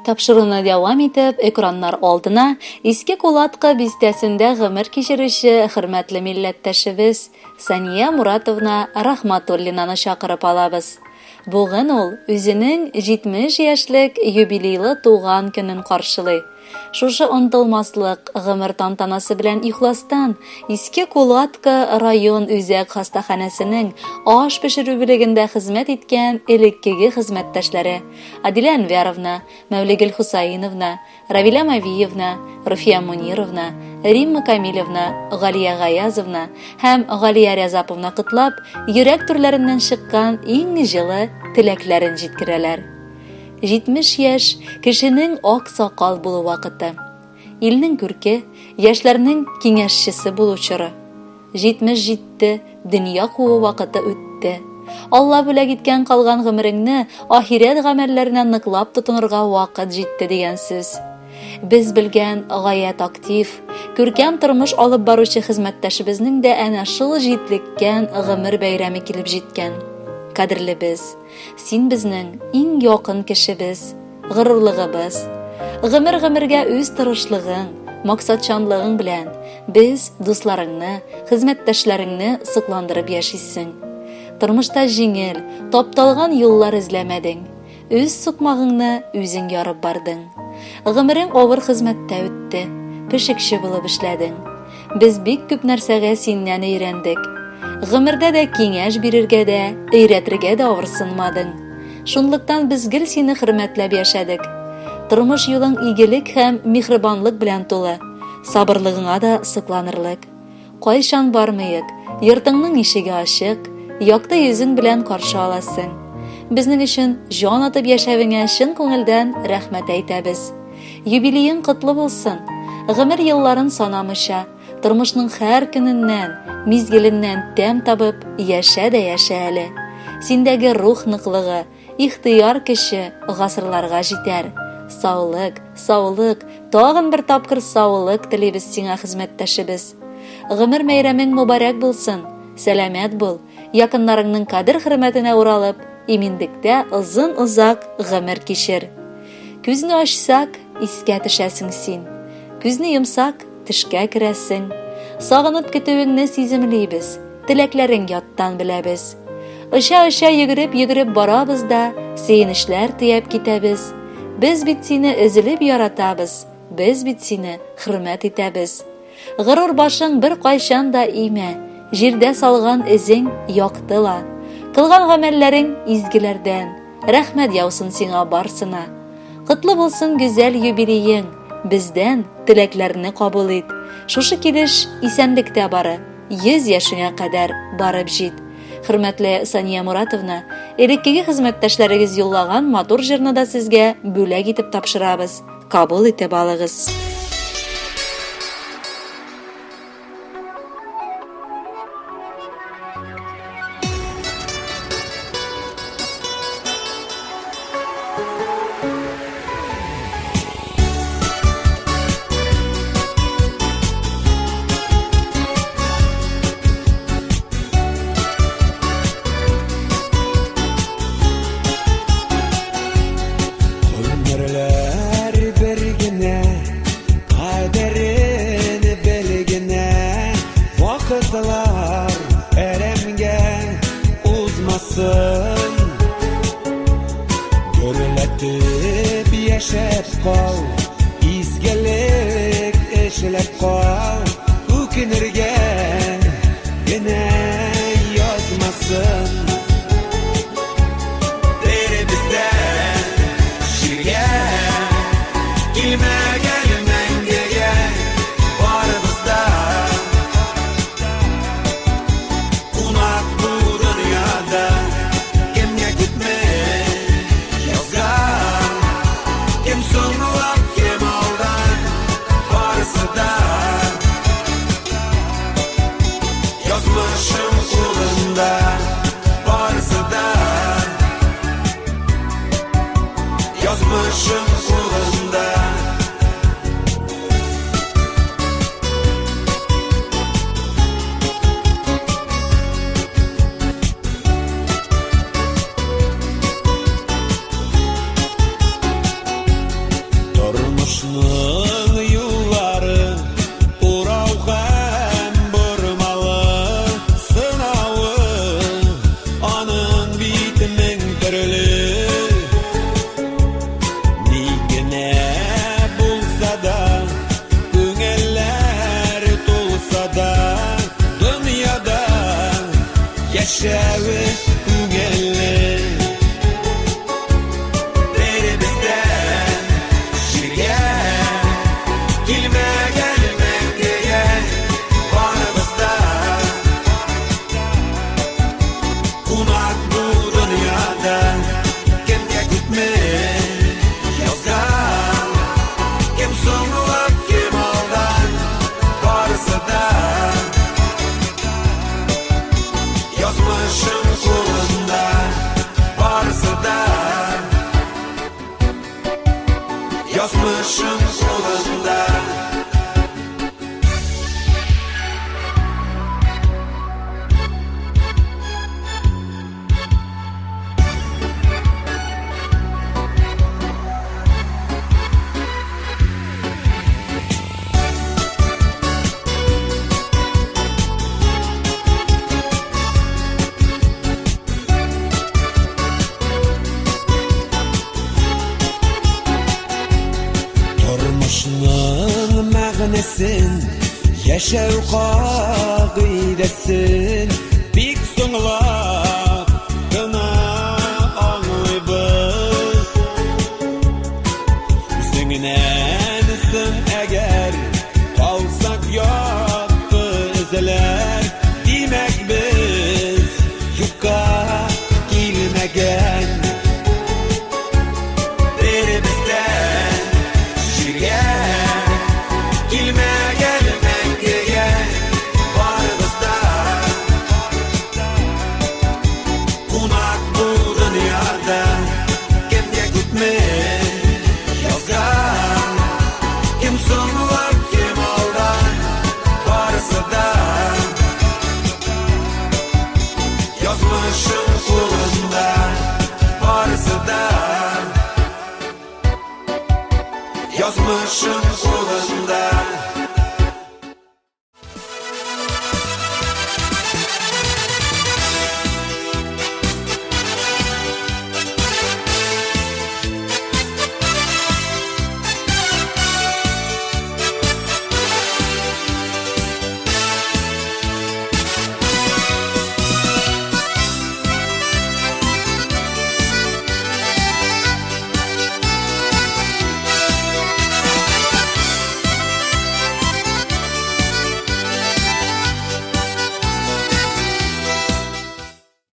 Тапшыруны дәвам итеп, экраннар алдына Иске Кулаткы бистәсендә гомер кичерүче хөрмәтле милләттәшебез Сания Муратовна Рахматуллинаны чакырып алабыз. Бүген ул үзенең 70 яшьлек юбилейлы туган көнен каршылый. Шушы онытылмаслык гомер тантанасы белән ихластан Иске Кулаткы район үзәк хастаханәсенең аш пешерү бүлегендә хезмәт иткән элеккеге хезмәттәшләре Адилә Әнвәровна, Мәүлегөл Хусаиновна, Равилә Мавиевна, Руфия Мунировна, Римма Камилевна, Галия Гаязовна һәм Галия Рязаповна котлап, йөрәк түрләреннән чыккан иң җылы теләкләрен җиткерәләр. 70 яшь, кешенең ак сакал булу вакыты. Илнең күрке, яшьләрнең киңәшчесе булу чоры. 70 җитте, дөнья куу вакыты үтте. Алла бүләк иткән калган гомереңне ахирәт гамәлләренә ныклап тотынырга вакыт җитте дигән сүз. Без белгән гаять актив, күркәм тормыш алып баручы хезмәттәшебезнең дә әнә шул җитлеккән гомер бәйрәме килеп җиткән. Кадерлебез! Син безнең иң якын кешебез, горурлыгыбыз. Гомер-гомергә үз тырышлыгың, максатчанлыгың белән без дусларыңны, хезмәттәшләреңне сокландырып яшисең. Тормышта җиңел, тапталган юллар эзләмәдең. Үз сукмагыңны үзең ярып бардың. Гомерең авыр хезмәттә үтте, пешекче булып эшләдең. Без бик күп нәрсәгә синнән өйрәндек. Гомердә дә киңәш бирергә дә, өйрәтергә дә авырсынмадың. Шунлыктан без гел сине хөрмәтләп яшәдек. Тормыш юлың игелек һәм михрибанлык белән тулы, сабырлыгыңа да сокланырлык. Кайчан бармыек, йортыңның ишеге ачык, якты йөзең белән каршы аласың. Безнең өчен җан атып яшәвеңә чын күңелдән рәхмәт әйтәбез. Юбилеең котлы булсын! Гомер елларын санамыйча, тормышның һәр көненнән, мизгеленнән тәм табып, яшә дә яшә әле. Синдәге рух ныклыгы, ихтыяр көче гасырларга җитәр. Саулык, саулык, тагын бер тапкыр саулык телибез сиңа, хезмәттәшебез. Гомер мәйрәмең мөбарәк булсын! Сәламәт бул, якыннарыңның кадер-хөрмәтенә уралып, иминлектә озын-озак гомер кичер. Күзне ачсак, искә төшәсең син. Күзне йомсак, төшкә керәсең. Сагынып көтүеңне сиземлибез, теләкләрең яттан беләбез. Оча-оча йөгереп-йөгереп барабыз да, сөенечләр төяп китәбез. Без бит сине өзелеп яратабыз, без бит сине хөрмәт итәбез. Горур башың бер кайчан да имә, җирдә салган эзең якты ла. Кылган гамәлләрең изгеләрдән, рәхмәт яусын сиңа барсына. Котлы булсын гүзәл юбилеең, бездән теләкләрне кабул ит. Шушы килеш исәнлектә бары, 100 яшеңә кадәр барып җит. Хөрмәтле Сания Муратовна, элеккеге хезмәттәшләрегез юллаган матур җырны да сезгә бүләк итеп тапшырабыз. Кабул итеп алыгыз. Гомерләр бер генә, кадерен бел генә, вакытлар әрәмгә узмасын. Гөрләтеп яшәп кал, изгелек эшләп кал, үкенергә генә язмасын. Язмышым кулында. төрле. Ни генә булса да, күңелләр тулса да, дөньяда яшәве күңелле. Беребездән җиргә килмәгән мәңгегә, барыбыз да кунак бу дөньяда. Кемгә күпме язган, кем соңлап, кем алдан, барысы да язмышым кулында, барысы да язмышым кулында. Тормышның мәгънәсен, яшәү кагыйдәсен бик соңлап